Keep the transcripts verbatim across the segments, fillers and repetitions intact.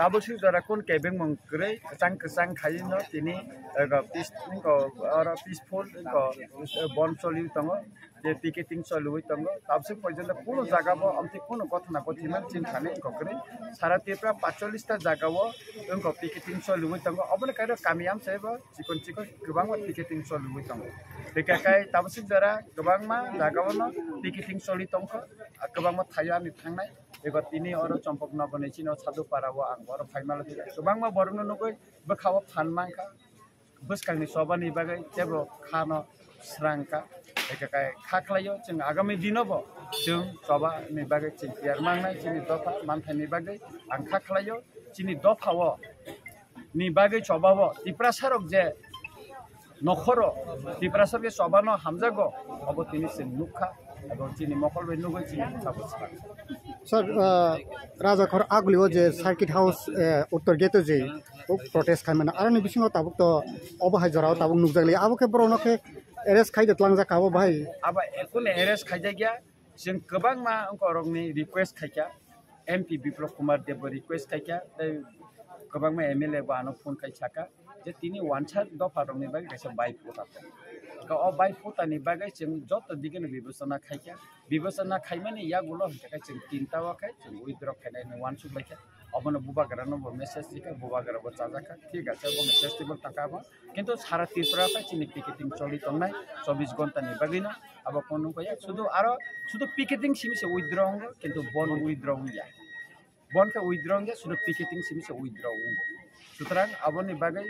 Tabuk swi jora kun kebeng mung kwrwi kwchang kwchang khai no tini, eh, go peace, go oro peaceful, go, eh, bon choli tongo, je picketing choli tongo. Tabuk swi porjonto kuno jaga bo amtwi kuno gothana gothi man chini thani wngkha kwrwi. Sara Tripura paitsollis ta jaga o wngkha picketing choli tongo. Oboni kairo kami amchai bo chikon chikon kwbangma picketing choli tongo. Tei kakai tabuk swi jora kwbangma jaga o no picketing choli tongkha, ah, kwbangma thaio ani thangnai. Ego tini oro Chompok Nogor ni chini o Sadhu Para o ang oro phaimalo kwbangma borok no nugwi bwkha o phan mankha. Bwskang ni choba ni bagwi tebo kha no srang kha. Eke kai kha khlai o chwng agami dino bo chwng choba ni bagwi chwng tiyar mangnai chini dopha manthai ni bagwi ang kha khlai o chini dopha o ni bagwi choba o Tiprasa rok je nokhoro Tiprasa bai choba no hamjago, obo tini chwng nukha, abo chini mokol bai nugwi chini bwkha bwswk. Sir, ah, Rajakhor Aguli o je Circuit House, eh, Uttor Gate o je protest khaimani, aroni bisingo tabuk to obo hai jora o tabuk nukjak liya, abo khe borok no khe arrest khai de tlangjak abo bahai. Abo ekun arrest khaijak ya, chwng kwbangma wngkorokni request khaikha, M P Biplab Kumar Deb bo request khaikha, tei kwbangma M L A bo ano phone khai saka je tini wansa dopha rokni bagwi kaisa bai phuta tong. Ka o bai phuta ni bagwi chwng joto digi no bibechona khaikha, bibechona khaimani yagulo hwnkhe chwng tinta o khe chwng withdraw khainai hwnwi uansuk laikha. Obono bubagra no bo message rikha, bubagra bo chajakha, thik ache, obo festival tangkha abo. Kintu sara Tripura bai chini picketing choli tongnai chobbish ghonta ni bagwi no. Abo kono kaya sudu aro sudu picketing simi se withdraw wngo, kintu bon withdraw wngya. Bon khe withdraw wngya, sudu picketing simi se withdraw wngo. Sutrang aboni bagwi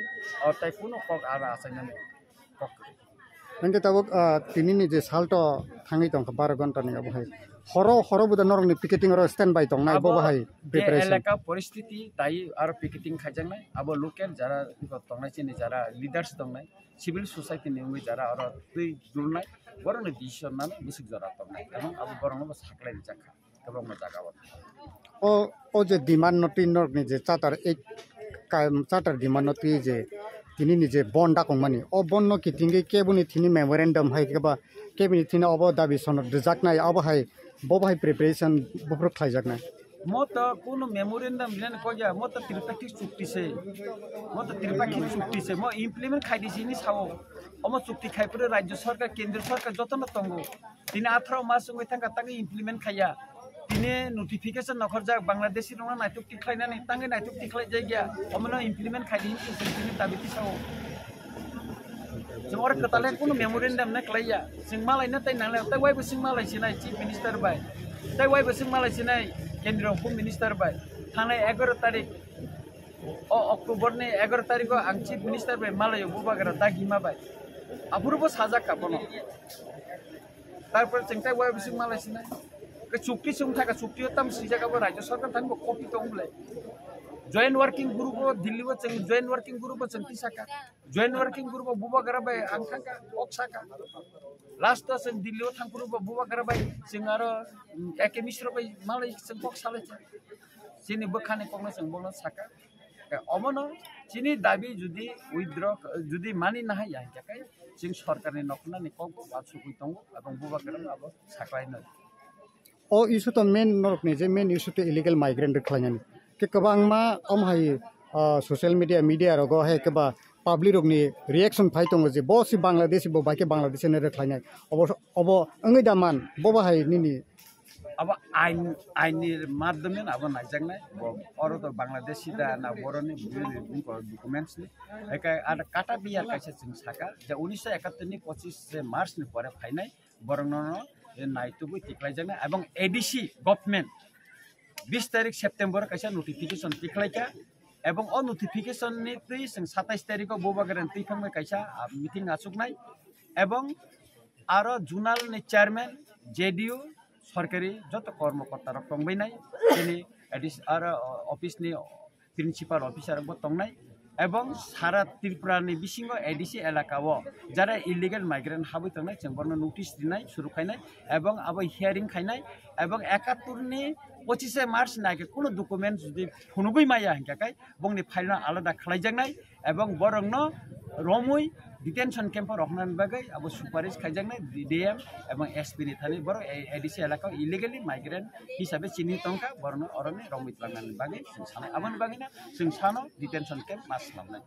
o tai kuno kok aro achainani kok kwrwi. Hingke tabuk, ah, tini ni je salto thangwi tongkha baro ghonta ni abo hai. Horo, horo buda norok ni picketing oro stand by tongnai bo bahai je preparation. Elaka poristiti tai aro picketing khaijaknai, abo local jara tongnai chini jara leaders tongnai, civil society ni wngwi jara oro twi dulnai, borokni decision nani bwswk jora tongnai, emang abo borokno bo saklai rijak kha kwbangma jaga o. O, o je demand no twi norok ni je charter ek ka, charter demand no twi je tini ni je bon dakong mani, o bon no kitingwi keboni thini memorandum hai keba keboni thini obo dabi sono rwjaknai, abo hai bo bahai preparation buphuru khlaijaknai. Mo to kuno memorandum rinani kokya, mo to Tripakhik chukti se, mo to Tripakhik chukti se, mo implement khai di sini sao, omo chukti khai pore Rajya Sarkar, Kendriya Sarkar joto no tongo. Tini atharo mas wngwi thangkha, tangwi implement khaiya. Tini notification nokhorjak, Bangladeshi rokno naituk tikhlainani, tangwi naituk tikhlaijakya. Omono implement khaidi hinwi chwng tini dabi tisao. Chwng oro kwtal khe kunu memorandum no khlaiya. Chwng malaina tei nanglai, tei waibo chwng malai sinai Chief Minister bai. Tei waibo chwng malai sinai Kendriya Home Minister bai. Thangnai egaroh tarik, o October ni egaroh tarikh o ang Chief Minister bai malaio, bubagra Dagima bai. Aphuru bo sajak kha bono. Tarpor chwng tei waibo chwng malai sinai. Ke chukti chwng thaka, chukti o tam swijak abo Rajya Sarkar thani bo copy tong bwlai. Joint Working Group o Delhi o chwng Joint Working Group o chwng tisaka. Joint Working Group o bubagra bai ang thangka, kok saka. Last o chwng Delhi o thangphuru bo bubagra bai chwng aro, mm, A K Mishra bai malai chwng kok salai cha. Chini bwkhani kokno chwng bono saka. Ke omono chini dabi judi withdraw, judi mani nahai ya hingkhe kai chwng sorkarni noknani kok bo uansugwi tongo, aboni bubagrano abo saklainai. O issue to main norokni je main issue to illegal migrant rok khlainani. Ke kwbangma om hai, ah, social media, media rogo hai keba public rokni reaction phai tongo je bo si Bangladeshi, bo bai khe Bangladeshi hinwi rwkhlainai. Obo, obo wngwi da man, bo bo hai nini? Abo ain, ainni madhyome abo naijaknai. Bo oro to Bangladeshi da na boroni documents ni. Ekai ada kata biya kaisa chwng saka je unisho ekattor ni pochis March ni pore phainai. Borokno no naitugwi tikhlaijaknai, ebong A D C government bis tarik September kaisa notification tikhlaikha, ebong o notification ni twi chwng satais tarikh o bubagrani twi phangbai kaisa, ah, meeting achuknai, ebong aro zonal ni chairman, J D U, sorkari joto kormokorta rok tongbainai, chini A D C aro office ni principal officer bo tongnai, ebong sara Tripura ni bisingo A D C elaka o jara illegal migrant habwi tongnai, chwng borno notice rinai, suru khainai, ebong abo hearing khainai, ebong ekattor ni pochis March ni age kuno document jodi phunugwi maya hingkha khe bongni file no alada khlaijaknai, ebong borokno romwi Detention camp o rohornani bagwi abo suparis khaijaknai D M ebong S P ni thani borok A D C elaka o illegally migrant hisabe chini tongkha, borokno oroni romwi tlangnani bagwi chwng sanai. Aboni bagwino chwng sano detention camp ma swnamnai.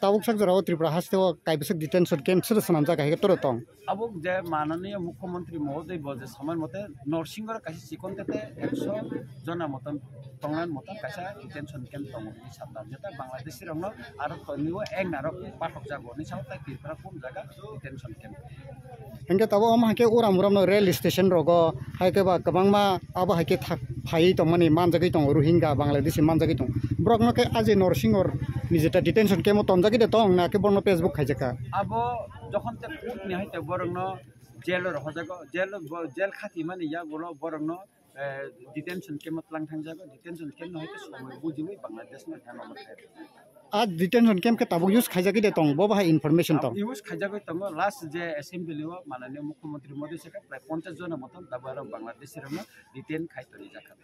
Tabuk sak jorao Tripura hasteo kaibwswk detention camp sodo swnamjak hai khe toro tong. Abo je mananiya mukhyamantri mohoday bo je samai mote Norsingoro kaisa chikon tete ekso jona moton tongnani moton kaisa detention camp tongo hinwi sakha. Jeta Bangladeshi rokno aro tonwi o ek narok pathok jago hinwi sao, tai Tripura kum jaga detention camp. Hingke tabo omo hai khe uram uram no rail station rogo hai khe ba kwbangma abo hai khe thak phaiwi tongmani manjagwi tongo, Rohingya Bangladeshi manjagwi tongo. Borok no khe aje Norsingor ni jeta detention camp o tonjagwi de tong na khe borok no Facebook khaijak kha. Abo jokhon te court ni hai te borok no jail o rohorjago, jail o bo jail khatimani yagulo borok no eh, detention camp o tlang thangjago, detention camp no hai khe somoi bujiwi Bangladesh no hanoma khe. A detention camp khe tabuk use khaijagwi de tong, bo bahai information tong. Use khaijagwi tongo, last je assembly o mananiya mukhyamantri Modi sakha prai ponchash jona moton tabuk aro Bangladeshi rokno detain khai toni jakha.